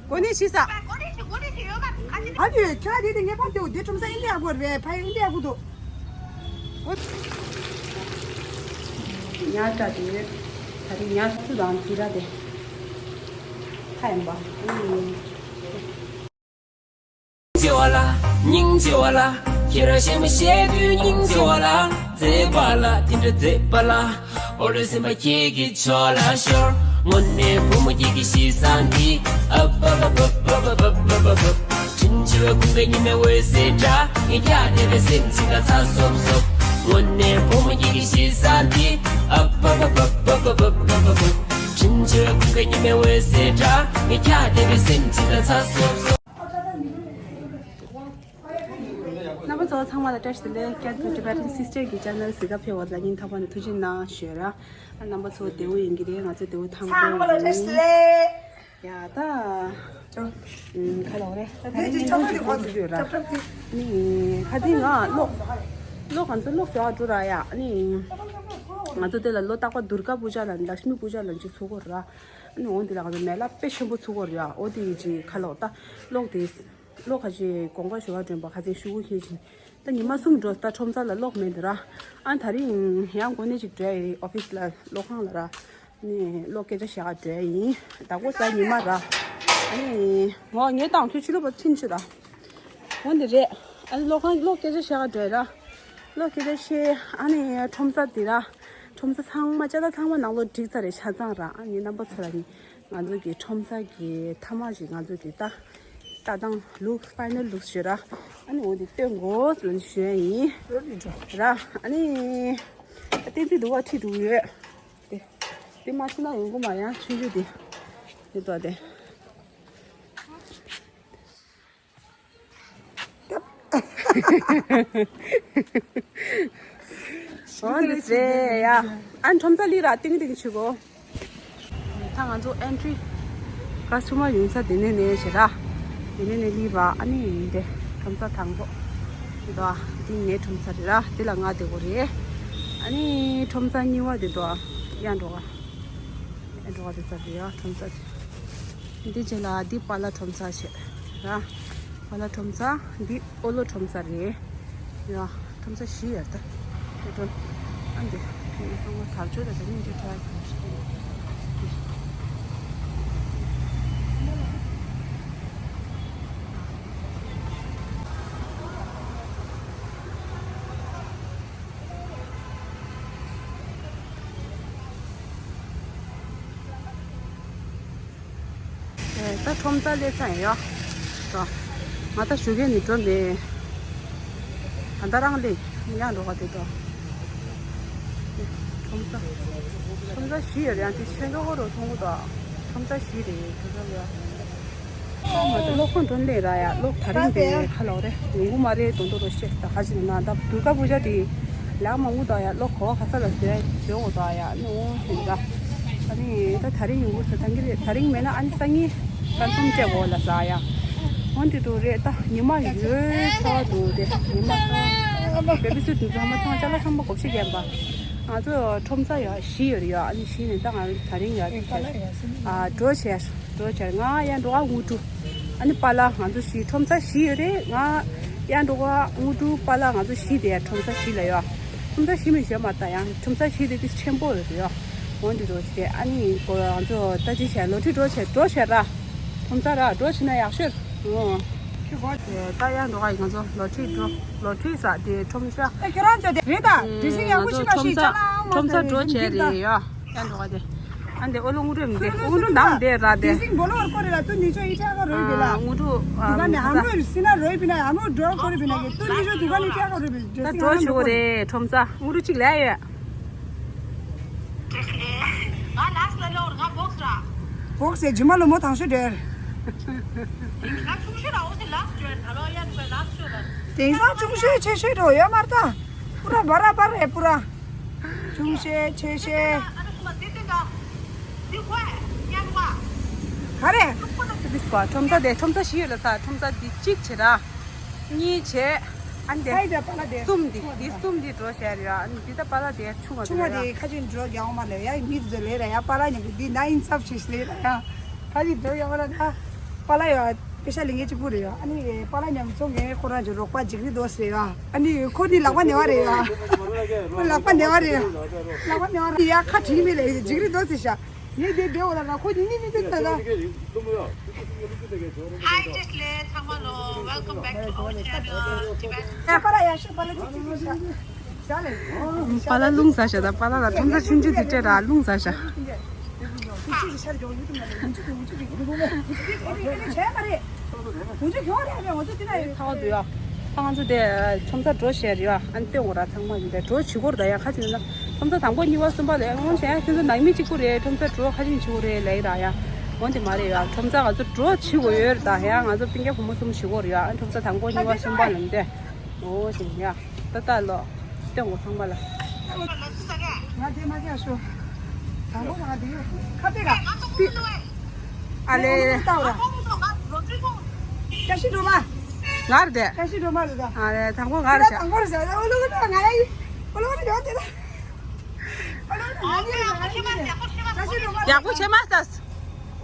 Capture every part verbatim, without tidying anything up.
གོ་གནས་ཤི་ས། ཨ་ནི་ཁྱོད་དེ་དེ་ངས་ཕར་དེའུ་དེ་ཁྲོམ་ས་ཨིན་ཌི་ཡ་གོ་རེད། ཕ་ཨིན་ཌི་ཡ་གོ་འདུག་ཉ་སྒྲ་དེ་ཡོད། ད་རེས་ཉ་སུ་དང་དེ་ར་དེ་ཁ་ཡིན་པ། སྙིང་རྗེ་བ་ལ། སྙིང་རྗེ་བ་ལ། ཁྱེད་རང་གཞན་མ་བཤད་དུས་སྙིང་རྗེ་བ་ལ། མཛེས་པ་ལ་དེ་འདྲ་མཛེས་པ་ལ། འོ་རེ་སེམས་པ་ཁྱེད་ཀྱི་ཕྱོགས་ལ་ཤོར། དངོས་གནས་བུ་མོ་ཁྱེད་ཀྱི་གཤིས་བཟང་འདི། ཨ་བ་བ་བ། དྲིན་ཆེ་བའི་ཀུན་དགའ་ཉི་མའི་འོད་ཟེར་འདྲ། ངས་ཀྱང་དེ་འདྲ་སེམས་ཅིག་ལ་ཚ་སོབ་སོབ། དངོས་གནས་བུ་མོ་ཁྱེད་ཀྱི་གཤིས་བཟང་འདི། ཨ་བ་བ་བ། དྲིན་ཆེ་བའི་ཀུན་དགའ་ཉི་མའི་འོད་ཟེར་འདྲ། ངས་ཀྱང་དེ་འདྲ་སེམས་ཅིག་ལ་ཚ་སོབ་སོབ། རྣམ་པ་ཚོ་ཚང་མ་ལ་བཀྲ་ཤིས་བདེ་ལེགས། Cat Tibetan Sister གི་channel གཟིགས་ག་ཕེབས་པ་ལ་སྙིང་ཐག་པ་ནས་ཐུགས་རྗེ་གནང་ཞུ་ར། རྣམ་པ་ཚོ་བདེ་པོ་ཡིན་གྱི་རེད། ང་ཚོ་བདེ་པོ་ཐང་པོ་ཡིན། ཡ་ད། ཁ་ལོག་རེད། ད་ད་ནི་ཅི་ཆོག་པ་དེ་གོ་ཚུལ་ཡོད་ར། ནི་ཁ་དེ་ང་གློག་གློག་ང་ཚོ་གློག་ཟ་བ་འགྲོ་ར་ཡ། ནི་ང་ཚོ་དེ་ལ་ལོ་རྟག་པ་དུར་ག་པུ་ཇ་ལ་ལཀྵྨི་པུ་ཇ་ལ་ཅིག་ཚུགས་ཀྱི་ར། ནི་འོ་འདི་ལ་ང་ཚོ་མེ་ལ་དཔེ་ཆེན་པོ་ཚུགས་ཀྱི་ར་ཡ། འོ་དེ་ཡི་ཅིག་ཁ་ལོག་ད་གློག་དེ། གློག་ཁ་ཅིག་དགོངས་པ་ཞུ་བ་སྒྲོན་པ་ཁ་ཚན་ཤུ་གུ་ཁེལ་ཅིང་། ད་ཉི་མ་གསུམ་འགྲོ་ད་ཁྲོམ་ས་ལ་གློག་མེད་འདི་ར། ཨ་ད་རིང་ཡང་གོ་གནས་ཅིག་འགྲོ་ཡི་ཨོ་ཕིས་ལ་གློག་ཁང་ལ་ར། ནི་གློག་སྐད་ཆ་བཤད་ག་འགྲོ་ཡི་ཡིན། ད་གོ་ས་ཉི་མ་ར། ཨ་ནི་ངོ་ངས་དང་ཁྱོད་ཕྱི་ལོགས་པ་ཕྱིན་ཆུ་ར། འོ་འདི་རེད། ཨ་ནི་གློག་ཁང་གློག་སྐད་ཆ་བཤད་ག་འགྲོ་ཡི་ར། གློག་སྐད་ཆ་བཤད་ཨ་ནི་ཁྲོམ་ས་འདི་ར། ཁྲོམ་ས་ཚང་མ་ཅ་ལག་ཚང་མ་ནང་ལོགས་བསྒྲིགས་ཚར་རེད་ཆ་ཚང་ར། ཨ་ནི་རྣམ་པ་ཚོ་ལ་ནི། ང་ཚོ་གི་ཁྲོམ་ས་གི་མཐའ་མ་ཞིག་ང་ཚོ་གི་ལྟ་ལྟ་སྟངས་ལུག་ཕའི་ནལ་ལུག་ཞེས་ར། ཨ་ནི་འོ་འདི་སྟོན་དགོས་ལ་ནི་ཞུ་ཡ་ཡིན་ར། ཨ་ནི་བསྟན་འཛིན་འདུག་བ་ཁྲིད་འགྲོ་གི་ཡོད། དེ་དེ་མ་ཁྲིད་ན་ཡོང་གི་མ་ཡང་ཆུང་ཆུང་དེ་དེ་ལྟ་དེ། འོ་འདི་ཟེ་ཡ། ཨན་ཁྲོམ་ས་ལི་ར་ཏིང་ཏིང་ཆུ་གོ། ད་ང་ཚོ་ཨན་ཊི་རི་ཀ་སི་ཊ་མར་ཡོང་ས་དེ་ནས་ནས་ཞེ་ར། དེ་ནས་ནས་ལི་ར་ཨ་ནི་ཡིན་ཏེ་ཁྲོམ་ས་དང་པོ། འདི་དོ་འདི་ངའི་ཁྲོམ་ས་རེད་ར། དེ་ལ་ང་དེ་གོ་རེད། ཨ་ནི་ཁྲོམ་ས་གཉིས་པ་དེ་དོ་ཡང་འགྲོ་ག་ཡང་འགྲོ་ག་དེ་ས་རེད་ཡ་ཁྲོམ་ས་དེ། འདི་རྗེས་ལ་འདི་པཱ་ལགས་ཁྲོམ་ས་བྱས་ར། པཱ་ལགས་ཁྲོམ་ས་འདི་ཨོ་ལོ་ཁྲོམ་ས་རེད། ཡ་ཁྲོམ་ས་བཞི་ཡོད་ད། དེ་དོ་ཨ་འདི་ངས་ཚང་མ་དར་ལྕོག་དང་དེ་ནས་འདི་ཁྲ་གང་ཞིག་རེད། ད་ཁྲོམ་ས་སླེབས་ཚར་ཡོད། ང་ད་ཞོགས་ཀས་ནས་འགྲོ་མེད། ད་ལྟ་རང་སླེབས་ཡང་འགྲོ་ག་དེ་དོ། ཁྲོམ་ས། ཁྲོམ་ས་བཞི་ཡོད་རེད་ཡང་དེ་ཆེ་འགྲོ་ག་རོ་མཐོང་གི་དོ། ཁྲོམ་ས་བཞི་རེད་ཁྲོམ་ས་ཡོད། ཨོ་མ་དེ་གློག་ཁང་འགྲོ་སླེབས་ར་ཡ་གློག་ད་རིང་དེ་ཁ་ལོག་རེད་ཡོང་གི་མ་རེད་དོན་དུ་རོ་ཤེས་ད་ཧ་ཅི་ན་ད་དུར་ཀ་པུ་ཇ་དེ་ལག་མ་འུ་དོ་ཡ་གློག་གོ་ག་ས་ལ་བཟོས་བཟོས་འོ་དོ་ཡ་ནོ་ཞེས་ད། ཨ་ནི་ད་ད་རིང་ཡོང་གི་ས་ཐང་གི་རེད་ད་རིང་མེད་ན་ཨ་ནི་སང་ཉིན་ཀན་ཕམ་བྱས་འོ་ལ་ཟ་ཡ། འོན་ཏེ་དུ་རེད་ད་ཉི་མ་ཡོད་ས་དུ་དེ་ཉི་མ་ས་བེ་བི་སུ་དུ་ཚང་མ་ཚང་ཅ་ལག་ཚང་མ་གོ་ཤེས་རྒན་པ། ང་ཚོ་ཁྲོམ་ས་ཡ་བཞི་ཡོད་རེད་ཡ་ཨ་ནི་བཞི་ནས་ད་ང་ད་རིང་ཡ་ཨ་འགྲོ་བྱས། འགྲོ་བྱས་ང་ཡང་འགྲོ་བ་དངོས་གྲུབ། ཨ་ནི་པཱ་ལགས་ང་ཚོ་བཞི་ཁྲོམ་ས་བཞི་ཡོད་རེད་ང་། ཡང་འགྲོ་བ་དངོས་གྲུབ་པཱ་ལགས་ང་ཚོ་བཞི་དེ་ཡ་ཁྲོམ་ས་བཞི་ལ་ཡོད། ཁྲོམ་ས་བཞི་མི་ཞོལ་མ་ལྟ་ཡང་ཁྲོམ་ས་བཞི་དེ་དེ་ཆེན་པོ་ཡོད་རེད་ཡོད། འོན་ཏེ་འགྲོ་བྱས་ཨ་ནི་ང་ཚོ་ད་ཅི་བྱས་ལོ་ཁྲི་འགྲོ་བྱས་འགྲོ་བྱས་ར། ཁྲོམ་ས་ར་འགྲོ་བྱས་ན་ཡག་ཤོས། ཨོ། ད་ཡང་འགྲོ་བ་ཡིན་ང་ཚོ་ལོ་ཁྲི་འགྲོ་ལོ་ཁྲི་ས་དེ་ཁྲོམ་ས། ཨ་ཁྱེད་རང་ཚོ་དེ་རེད་ད་དེ་སྲིང་ཡག་པོ་ཞིག་ལ་ཤེས་ཅ་ལ་ཁྲོམ་ས་འགྲོ་བྱས་རེད་ཡོད། ཡང་འགྲོ་བ་དེ། ཨ་འདི་ཨོ་ལོ་དངོས་གྲུབ་འདི་ཨོ་དངོས་གྲུབ་ནང་བསྡད་ར་དེ། དེ་སྲིང་སྦོ་ལོ་བར་ཀོ་རེ་ལ་ཏུ་ནི་ཅོ་ཡི་ཏྲ་ག་རོ་ཡི་དེ་ལ། དངོས་གྲུབ་དུ་ག་ནི་ཧ་མོ་རི་སི་ན་རོ་ཡི་པི་ན་ཧ་མོ་འགྲོ་ག་རོ་ཡི་པི་ན་གི་ཏུ་ནི་ཅོ་དུ་ག་ནི་ཏྲ་ག་རོ་ཡི་པི་ད་འགྲོ་ཆོག་གོ་རེད་ཁྲོམ་ས་དངོས་གྲུབ་གཅིག་ལས་ཡོད། ང་ལགས་ལ་ལོར་ང་བོགས་ར། བོགས་སེ་ཇི་མ་ལོ་མོ་ཐང་ཤོད་དེར། ང་ཆུང་ཤོས་ར་འོ་དེ་ལགས་ཅོ་ད་ལོ་ཡ་ནུ་ལགས་ཅོ་ར། དེང་སང་ཆུང་ཤོས་ཆེ་ཤོས་འགྲོ་ཡོད་མར་ད། པུ་ར་བ་ར་བ་རེ་པུ་ར། ཆུང་ཤེས་ཆེ་ཤེས། ག་རེ། ཁྲོམ་ས་དེ་ཁྲོམ་ས་བཞི་ཡོད་ལ་ས་ཁྲོམ་ས་འདི་གཅིག་བྱེད་ར། གཉིས་བྱེད། ཨ་འདི་ཧའི་དེ་པ་ལ་དེ་གསུམ་འདི་འདི་གསུམ་འདི་འགྲོ་བྱས་རེད་ཨ་འདི་ད་པ་ལ་དེ་ཆུང་བ་ཆུང་བ་དེ་ཁ་ཅིག་འགྲོ་རྒྱག་མ་ལས་ཡ་མི་དེ་ལས་ར་ཡ་པ་ལ་ཉི་འདི་ན་ཨིན་སབ་ཆེ་ཤེས་ལས་ར་ཡ། ཨ་ནི་འགྲོ་ཡོང་ལ་ད་པཱ་ལགས་ཡོད། པེ་ཤ་ལེན་མཁན་གཅིག་པུ་རེད་ཡོད། ཨ་ནི་པཱ་ལགས་མཉམ་ཚོང་མཁན་ཁོ་རང་ཚོ་རོགས་པ་འཇིགས་རི་རྡོ་སེ་ཡོད། ཨ་ནི་ཁོ་ནི་ལག་པ་ནེ་བ་རེད་ཡོད། ཁོ་ལག་པ་ནེ་བ་རེད་ཡོད། ལག་པ་ནེ་བ་རེད་ཡོད། ཁ་བྲིས་མེད་ལ་འཇིགས་རི་རྡོ་སེ་ཤ། ངས་དེ་བདེ་བོ་ལ་ན་ཁོ་ཉིན་ཉིན་ཉིན་ཉིན་ད་ད། Hi ཇེ་ལེ་ཚང་མ་ལོ། Welcome back to our channel Tibet. ཡ་པཱ་ལགས་ཡ་ཤོ་པཱ་ལགས་ཅི་ཅི་ཅི་ཤ། ཤ་ལེ། པཱ་ལགས་རླུང་ཟ་ཤ་ད། པཱ་ལགས་ལ་ཁྲོམ་ས་ཆུང་ཆུང་དེ་སྤྲད་ར་རླུང་ཟ་ཤ། ཚ་བ་འདུག་ཡ། ད་ང་ཚོ་དེ་ཁྲོམ་ས་འགྲོ་བཤད་རེད་ཡ། ཨ་ནི་སྟོན་འོ་ར་ཚང་མ་ཡིན་པས་འགྲོ་བྱེད་སྐོར་ད་ཡ་ཁ་ཅིག་ན་ཁྲོམ་ས་དང་པོ་གཉིས་པ་གསུམ་པ་ལ་ཡང་ངོ་ཤེས་ཡ་ཁྱོད་ཚོ་ནང་མི་གཅིག་པུ་རེད། ཁྲོམ་ས་འགྲོ་ཁ་ཅིག་བྱེད་དགོས་རེད་ལབ་ཡ་ར་ཡ། འོ་དེ་མ་རེད་ཡ། ཁྲོམ་ས་ང་ཚོ་འགྲོ་བྱེད་དགོས་ཡོད་རེད་ད་ཡ། ང་ཚོ་སྤུན་ཀྱག་བུ་མོ་གསུམ་བྱེད་དགོས་རེད་ཡ། ཨ་ནི་ཁྲོམ་ས་དང་པོ་གཉིས་པ་གསུམ་པ་ལ་ཡིན་པས། འོ་དེ་ཡ། ཏག་ཏག་ལོ། སྟོན་འོ་ཚང་མ་ལ། ང་དེ་མ་ཁྱེར་ཤོ། དང་པོ་ང་དེ་ཡོད། ཁ་པེ་ར། ཨ་ལེ། ཀ་ཤི་སྒྲོལ་མ། ང་རེད་དེ། ཀ་ཤི་སྒྲོལ་མ་རེད་ད། ཨ་ལེ་དང་པོ་ང་རེད་ཤག་དང་པོ་རེད་ཤག་ཨོ་ལོ་གི་ང་ཡ་ཡི། ཨོ་ལོ་གི་ཡོད་དེ་ད། ཨོ་ལོ་གི་ང་ཡ་ཡི། ཀ་ཤི་སྒྲོལ་མ། ཡག་པོ་བྱེད་མ་ས།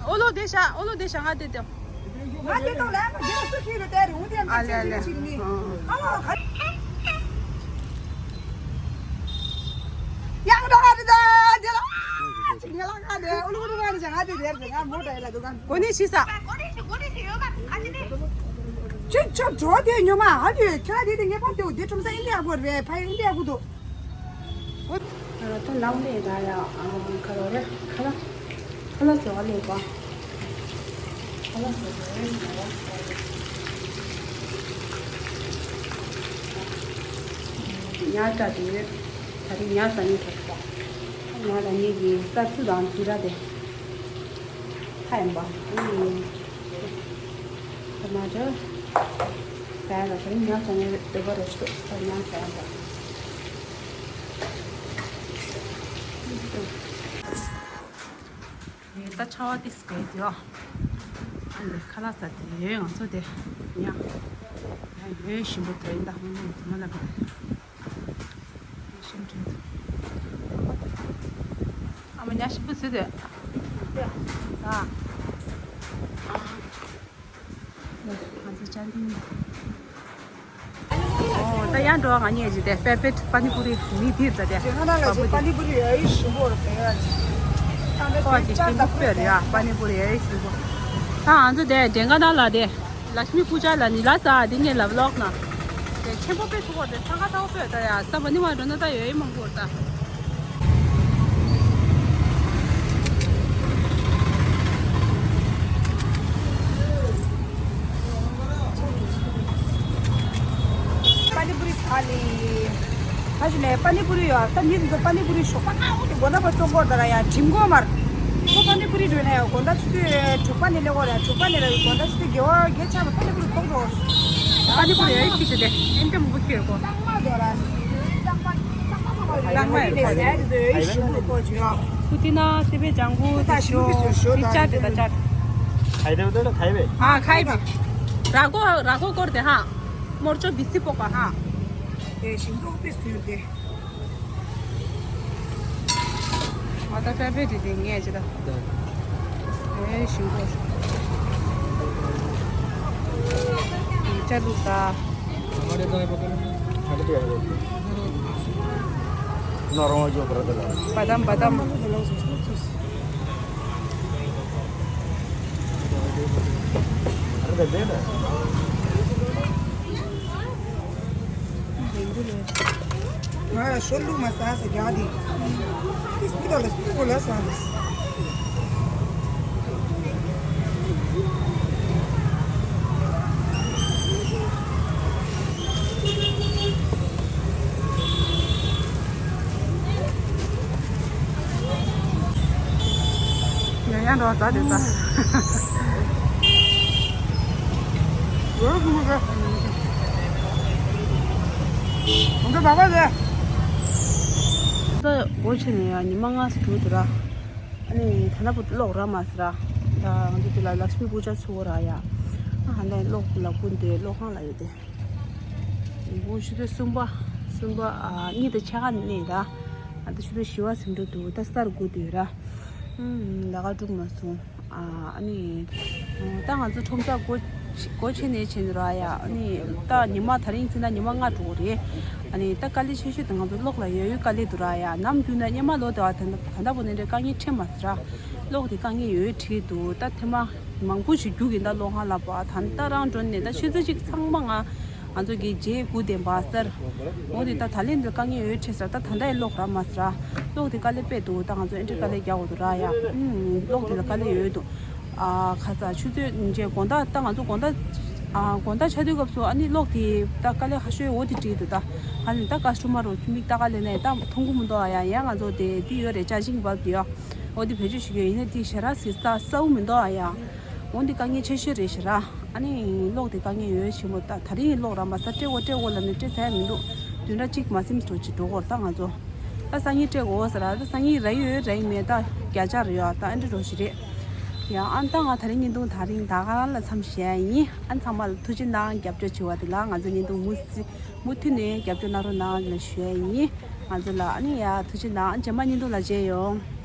ཨོ་ལོ་དེ་ཤག་ཨོ་ལོ་དེ་ཤག་ང་དེ་དེ། ང་དེ་དང་ལ་ང་དེ་ལ་སུ་ཁྱེར་ཡོད་དེ་རེད། འོ་དེ་ཡང་ཨ་ལེ་ཨ་ལེ། ཨ་ལོ་ཁ། ཡང་འགྲོ་ག་རེད་ད། དེ་ལ་ཅིག་ངེད་ལ་ང་དེ་ཨུ་ལུ་ཨུ་ལུ་ང་རེད་ཅག་ང་དེ་དེར་དེ་ང་མོ་དྲ་ཡ་ལ་འདུག་ག་གོ་ནི་ཤི་ས། ཅིག་ཆོ་འགྲོ་དེ་ཉོ་མ་ཧ་ལུས་ཁྱོད་དེ་དེ་ངེད་པ་དེ་འོ་དེ་ཁྲོམ་ས་ཨིན་ལི་ཡ་གོ་རེད། ཕ་ཨིན་ལི་ཡ་གོ་འདུག་ད་ལམ་ལས་ད་ཡ་ཁ་ལོ་རེད་ཁ་ལ། ཁ་ལག་བཟོ་བ་ལས་པ། ཁ་ལག་བཟོ་བ་ལས་པ། ཉ་སྐྲ་དེ་ཡོད། ད་རེས་ཉ་ཟ་ནི་ཐོབ་པ། ཉ་ཟ་ནི་གི་སར་སུ་དང་དི་ར་དེ། ཁ་ཡིན་པ། ཨ་ནི། ཊ་མ་ཊར། ད་ཡ་ད་རེས་ཉ་ཟ་ནི་འདོད་པ་རོ་ཤོ་ད་ཉ་ཟ་ཡ་པ། ད་ཆ་བ་ཏིས་བས་དེ་ཨ། ཨ་ནི་ཁ་ལག་ཟ་དེ་ཡོད་ང་ཚོ་དེ། ཡ། ཡ་ཡོད་ཞིམ་པོ་དེ་ཡིན་ད་ཧོང་ཧོང་དེ་མ་ལ་གི། ཞིམ་དྲན། ཨ་མ་ཉ་ཞིམ་པོ་ཟོས་དེ། ད། ང་ཚོ་ཅན་ཏིང་། ཨོ་ད་ཡང་འགྲོ་བ་ང་གཉིས་ཀྱི་དེ་པེ་པེ་པ་ནི་པུ་རི་མི་དེ་ད་དེ། དེ་ང་ལ་ཅིག་པ་ནི་པུ་རི་ཡ་ཡི་ཞིམ་པོ་རེད་དེ་ཡ་ཅིག་ཁོ་ཅིག་ཤིང་ཀུ་པེ་རེད་ཡ་པ་ནི་པུ་རི་ཡ་ཡི་ཞིམ་པོ། ད་ང་ཚོ་དེ་དེ་ང་ད་ལ་དེ་ལག་མི་པུ་ཅ་ལ་ནི་ལ་ཙ་དེ་ངས་ལབ་ལོག་ན། དེ་ཆེན་པོ་པེ་ཚུགས་པ་དེ་ས་ཁ་ཐའོ་པེ་ད་ཡ་ས་བ་ནི་མ་འགྲོ་ན་ད་ཡོད་ཡི་མང་པོ་རེད་ད། པ་ནི་པུ་རི་ས་ལི། ཁ་ཅིག་ནས་པ་ནི་པུ་རི་ཡོད་ད་མི་ཚོ་པ་ནི་པུ་རི་ཞོགས་པ་ང་འོ་དེ་དགོན་པ་བཙོང་གོ་ད་ར་ཡ་གྲིམ་གོ་མར། ཁོ་པ་ནི་པུ་རི་འགྲོ་ན་ཡ་དགོན་པ་ཆུ་ཚོད་དྲུག་པ་ནས་སླེབས་གོ་ར་དྲུག་པ་ནས་ར་དགོན་པ་ཆུ་ཚོད་བརྒྱད་པ་བརྒྱད་ཆགས་པ་པ་ནི་པུ་རི་ཚོགས་འགྲོ། པ་ནི་པུ་རི་ཡ་ཡི་ཁི་ཆེ་དེ་ཨེན་ཏེ་མུ་ཁེ་གོ། ལག་མ་ཡོད་ཁ་ཡི་ནས་ཟ་ཡ་དེ་ཡོད་ཞིམ་པོ་གོ་ཅི་ཡོད། ཁུ་ཏི་ན་སི་པེ་ལྗང་གུ་དེ་ཤོ་དེ་ཅ་དེ་ད་ཅ། ཁ་ཡི་དེ་ཁ་ཡི་བེ། ཨ་ཁ་ཡི་བེ། ར་གོ་ར་གོ་སྐོར་དེ་ཧ། མོར་ཅོ་བི་སི་པོ་ག་ཧ། དེ་ཞིམ་པོ་པི་སི་ཡོད་དེ། ང་ད་པེ་པེ་དེ་དེ་ངས་ཅི་ད། ཨེ་ཞིམ་པོ། ཅ་ལུ་ད། ནོར་མ་ཇོ་བར་དེ་ལ། བ་དམ་བ་དམ། ང་ལ་ཞོ་བླུགས་མ་ཟ་ཟེར་རྒྱག་དེ། ཏིས་པི་ཏོ་ལ་སྤུ་གུ་ལ་ཟ་ཟེར། ཡང་ཡང་འགྲོ་ད་དེ་ད། འདི་སྒོ་ཕྱེ་ནས་ཡང་ཉི་མ་ལྔ་ཙམ་འགྲོ་འདུག་ར། ཨ་ནི་ད་ལྟ་བུ་གློག་རག་མ་སོང་ར། ད་ང་ཚོ་དེ་ལ་ལག་ཤི་མི་པུ་ཇ་ཚུགས་ར་ཡ། ཨ་ཧ་ལས་གློག་ལ་ཀུན་དེ་གློག་ཁང་ལ་ཡོད་དེ། འོ་ཆུ་ཚོད་གསུམ་པ། གསུམ་པ་ཨ་གཉིས་དང་ཕྱེད་ཀ་ནས་ད། ཨ་ད་ཆུ་ཚོད་བཞི་པ་ཟིན་འགྲོ་འདུག་ད་སྟར་སྒུག་བསྡད་ཡོད་ར། ཨུམ་ལས་ཀ་འགྲུབ་མ་སོང་། ཨ་ནི། ད་ང་ཚོ་ཁྲོམ་ས་སྒོ་སྒོ་ཕྱེ་ནས་ཕྱིན་ར་ཡ། ཨ་ནི་ད་ཉི་མ་དེ་རིང་ཚེས་ན་ཉི་མ་ལྔ་འགྲོ་གི་རེད། ཨ་ནི་ད་དཀའ་ལས་ཆེ་ཤོས་དེ་ང་ཚོ་གློག་ལ་ཡོད་ཡོད་དཀའ་ལས་འདུག་ར་ཡ། ནམ་རྒྱུན་ན་སྔོན་མ་ལོ་དེ་བ་ད་ད་ལྟ་བུ་ནས་འདྲ་དཀའ་ངལ་འཕྲད་མ་སོང་ར། གློག་དེ་དཀའ་ངལ་ཡོད་འཕྲད་འདུག་ད་ཐེངས་མ་མང་པོ་ཞིག་རྒྱུག་གིན་ད་གློག་ཁང་ལ་བ་ད་ད་རང་འགྲོ་ནས་ད་ཆུ་ཚོད་གཅིག་ཚང་མ་ང་ང་ཚོ་གི་རྗེས་སྒུག་བསྡད་པ་སར། འོ་དེ་ད་ད་ལན་འདིར་དཀའ་ངལ་ཡོད་འཕྲད་ཟེར། ད་ད་ལྟ་ཡི་གློག་རག་མ་སོང་ར། གློག་དེ་དཀའ་ལས་དཔེ་འདུག་ད་ང་ཚོ་ཨེ་འདྲ་དཀའ་ལས་རྒྱག་དགོས་འདུག་ར་ཡ། ཨུམ། གློག་དེ་ལ་དཀའ་ལས་ཡོད་འདུག་ཨ་ཁ་ས་ཆུ་ཚོད་ཉིན་བྱེད་དགོང་དག་ད་ང་ཚོ་དགོང་དག་ཨ་དགོང་དག་ཆ་དུས་སྐབས་སུ་ཨ་ནི་གློག་དེ་ད་དཀའ་ལས་ཁ་ཤོས་འོ་དེ་བྲིས་འདུག་ད་ཨ་ནི་ད་ཀ་སི་ཊོ་མར་རོ་མིག་ལྟ་ག་ལས་ནས་ད་མཐོང་གི་མི་འདུག་ཨ་ཡ། ཡ་ང་ཚོ་དེ་དེ་ཡོད་རེད། ཅར་ཇིང་བལབ་དེ་ཡོད། འོ་དེ་བེད་སྤྱོད་བྱེད་ཀྱི་ཡོད། ཡིན་ན་དེ་ཞེ་དྲག་སི་ས་སའུ་མི་འདུག་ཨ་ཡ། འོ་འདི་དཀའ་ངལ་ཆེ་ཤོས་རེད་ཞེ་དྲག་ཨ་ནི་གློག་དེ་དཀའ་ངལ་ཡོད་ཆེན་པོ། ད་ད་རིང་གློག་རག་མ་སོང་། སྤྲད་དགོས་སྤྲད་དགོས་ལབ་ནས་སྤྲད་ཚར་ཡ་མི་འདུག་བདུན་ཕྲག་གཅིག་མ་ཟིན་འགྲོ་ཅིག་འགྲོ་གོ་ད་ང་ཚོ་ད་སང་ཉིན་སྤྲད་དགོས་ཟེར་ར། ད་སང་ཉིན་རག་ཡོད་རག་མེད་ད་བརྒྱ་ཆ་རེད་ཡ། ད་ཨ་འདྲ་འགྲོ་ཞིག་རེད་ཡ། ཨ་ད་ང་ད་རིང་བརྙན་ཐུང་ད་རིང་ད་ག་རང་ལ་མཚམས་བཞག་ཡ་ཡིན། ཨ་ཚང་མ་ལ་ཐུགས་རྗེ་གནང་། རྒྱབ་སྐྱོར་བྱེད་པ་དེ་ལ་ང་ཚོ་བརྙན་ཐུང་མུ་མུ་མཐུད་ནས་རྒྱབ་སྐྱོར་གནང་རོགས་གནང་ལ་ཞུ་ཡ་ཡིན། ང་ཚོ་ལ་ཨ་ནི་ཡ་ཐུགས་རྗེ་གནང་། རྗེས་མ་བརྙན་ཐུང་ལ་མཇལ་ཡོང་།